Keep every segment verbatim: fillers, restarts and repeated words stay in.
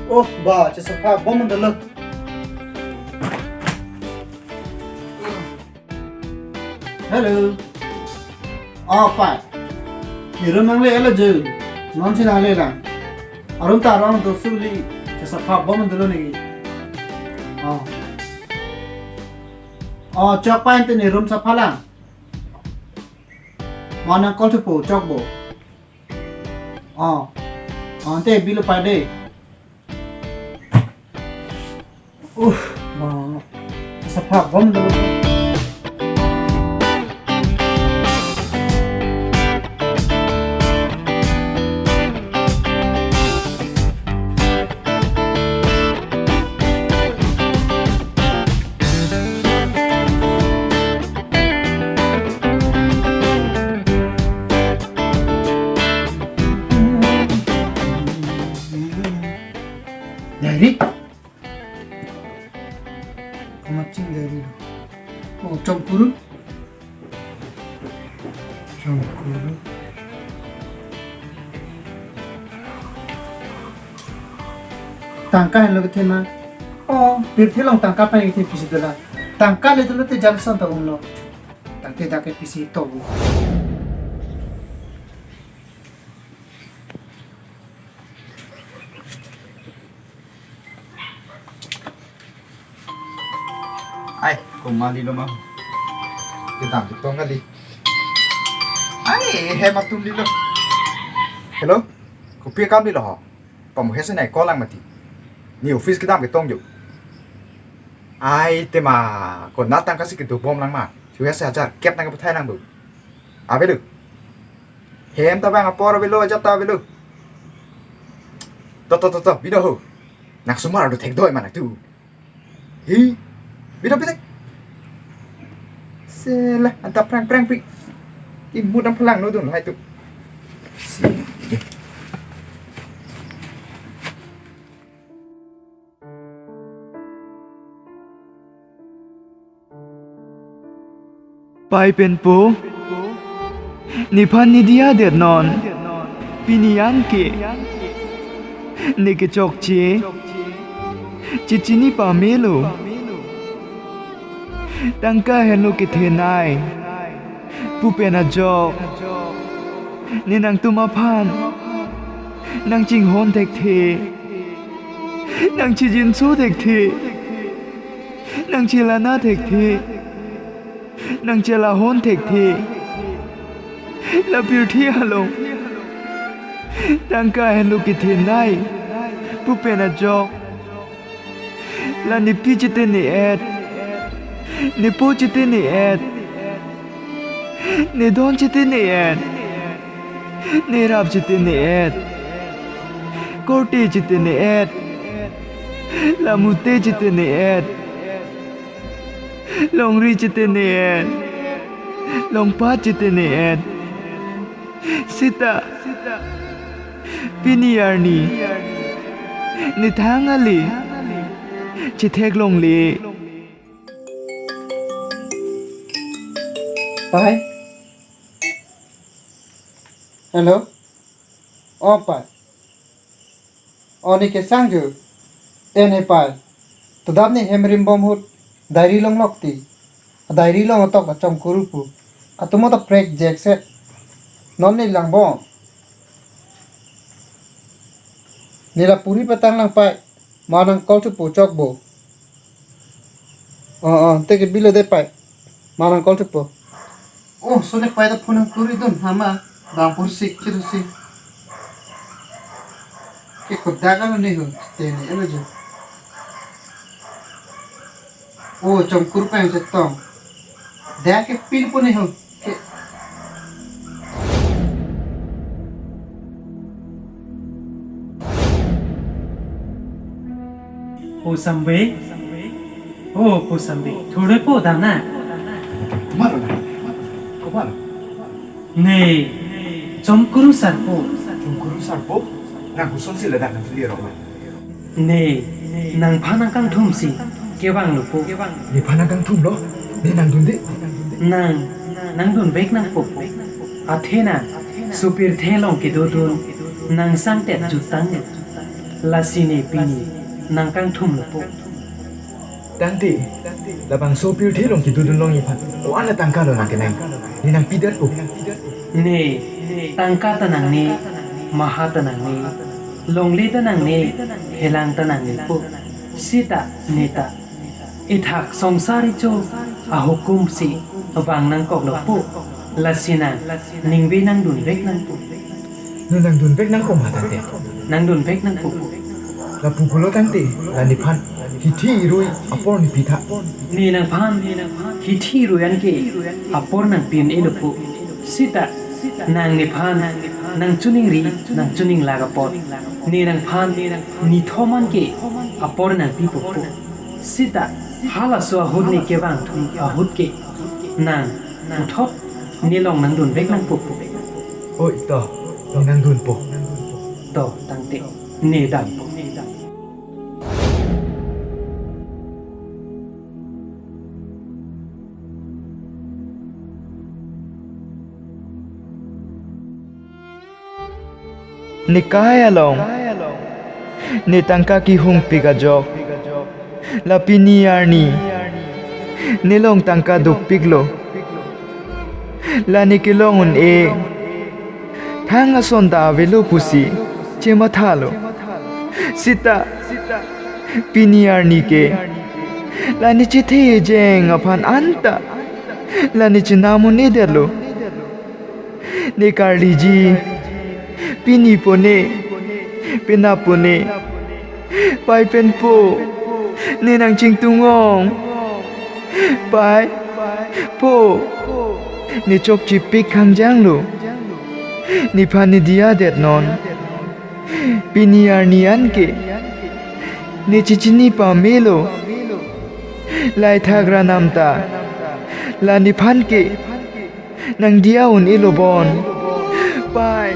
Oh, ba, chesapha bom dolo. Hello. Oh, pai. Ni room nangle elo jo. Non si nangle lang. Arum ta rong do suli. Chesapha bom dolo ni. Oh. Oh, chok pai te ni room sapha lang. Ma nang call thupo, chok bo. Oh. Oh, te bilo pai de. Uh, ma. Sapha bom dolo. Diary? Komat ching diary lo. Oh, Chomkuru. Chomkuru. Tangka henlo kethenei. Oh, pirthe along tangka pen kethe pisi dolang. Tangka le dolo te jan son ta umlo. Tangte dak ke pisi to. Ai, komat lilo ma. Kedam ketong kali. Ai, hem atum lilo. Hello? Kopi akam lilo ho? Pamu hese nai call lang mati. Ne office kedam ketong jo. Ai, tema, konat tangka si kedo bom lang ma. Chu hese hajar kep nang kepathai lang bo. Avelo. Hem ta bang apor avelo, ajat ta avelo. To, to, to, to, bino ho. Nang sumar do thek doi mana tu. Hi. Bino pitek. Sela, anta prang prang pi. Ki mudam phalang no dun hai tu. Pai pen po, nephan ne diya det non, pini an ke, ne kechokche, chechini pamelo, tangka henlo kethenei, pu pen ajok, ne nangtum aphan, nangchinghon thekthe, nangchijinso thekthe. Nangchelana thekthe. Nangchelahon thekthe. La pirthe along tangka henlo kethenei pu pen ajok. La nepi chete ne-et. Nepo chete ne-et. Nedon chete ne-et. Nerap chete ne-et. Korte chete ne-et. La mute chete ne-et. Longri chete ne-et. Longpat chete ne-et. Sita. Pini arni. Nethang ale. Chetheklongle. Pai. Hello. Oh, pai. Oh, ne kesang ju. En he pai. Todap ne hem rimbom ahut diary longlok ti. Diary along atok achom kurupu. Atomo ta prek jek set. Non ne langbom. Ne la puri petang lang pai. Ma nang call thupo chok bo. Oh, oh, te ke bilo de pai. Ma nang call thupo. Oh, so ne pai ta phone nang kuri dun hama. Bang pur sik chiru si. Ke kodak ano ne ho. Te ne elo jo. Oh, chom kur pai chetong. Dak ke pin po ne ho. Pu Sambe. Oh, Pu Sambe. Thurre po dana. Kumaro na. Kumaro. Ne. Chom kuru sarpo. Chom kuru sarpo? Nang huson si ladak nang sili rok. Ne, nangphan nangkangthum si kevang lo po. Nephan nangkangthum lo, ne nangdunde. Nang, nangdunvek nangpo po. Athena, supir thelong kedodun, nang sangtet jutang lo. Lasi ne pini nangkangthumlo po. Tangte, labangso pirthe along kedodun longji aphan ko-an atangka lo nangkenang? Ne nangpidetpo. Ne tangka ta nangne, maha ta nangne, longle ta nangne, helang ta nangne po. Sita ne ta ithak songsar icho ahukum si vang nangkoklo po. Lasi nang ningve nangdunvek nangpo. Ne nangdunvek nangpo ma tangte? Nangdunvek nangpo po. Lapu pulo tangte, la nephan hithi irui apor nepitha. Ne nangphan hithi irui anke apor nangpi-un-elo po. Sita nang nephan nangchiningri nangchininglak apot ne nangphan nithom anke apor nangpipo po. Sita halaso ahut ne kevangthum ahut ke nang puthot ne along nangdunvek nangpo po. Oi to, ne nangdunpo. To tangte, ne dampo. Ne kai along ne tangka kehungpik ajok, la pini arni ne along tangka dopiklo. La ne kelong un-e thang ason ta avelo pusi chemathalo. Sita pini arni ke la ne chethe ejeng aphan anta la ne chenam un-edetlo. Ne karliji, pini po ne, penap po ne, pai pen po, ne nangchingtung ong. Pai, po, ne chokchepik khangjanglo. Nephan ne diyadet non. Pini arni anke ne chechini pamelo. La ithak ranam ta la nephan ke nangdiya un-elo bon. Pai.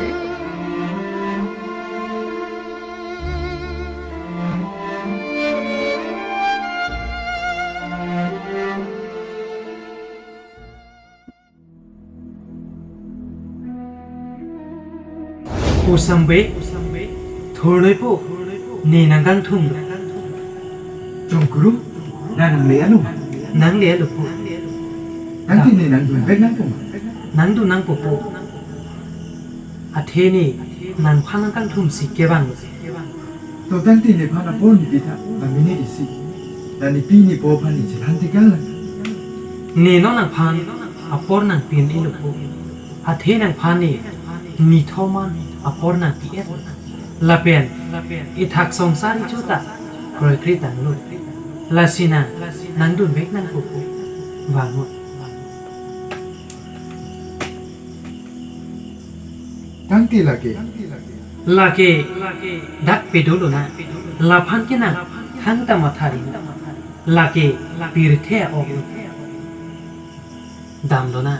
Osombe, thurnoi po, ne nangkangthumlo. Chongkuru, nang nangle-alo ma? Nangle-alo po. Tangte ne nangdunvek nangpo ma? Nangdun nangpo po. Athe ne nangphan nangkangthum si kevang. To tangte nephan apor nepitha, la mene isi. La nepi nepo aphan ne chelhan tekang lang. Ne non nangphan apor nangpi-un-elo po. Athe nangphan ne nithom an apor nangpi-et. Lapen ithak songsar icho ta kroikre tanglo. Lasi nang nangdunvek nangpo po. Vangnot. Tangte lake. Lake dak pe dolo na. Laphan ke nang thangta mathari. Lake pirthe a-ok. Damlo na.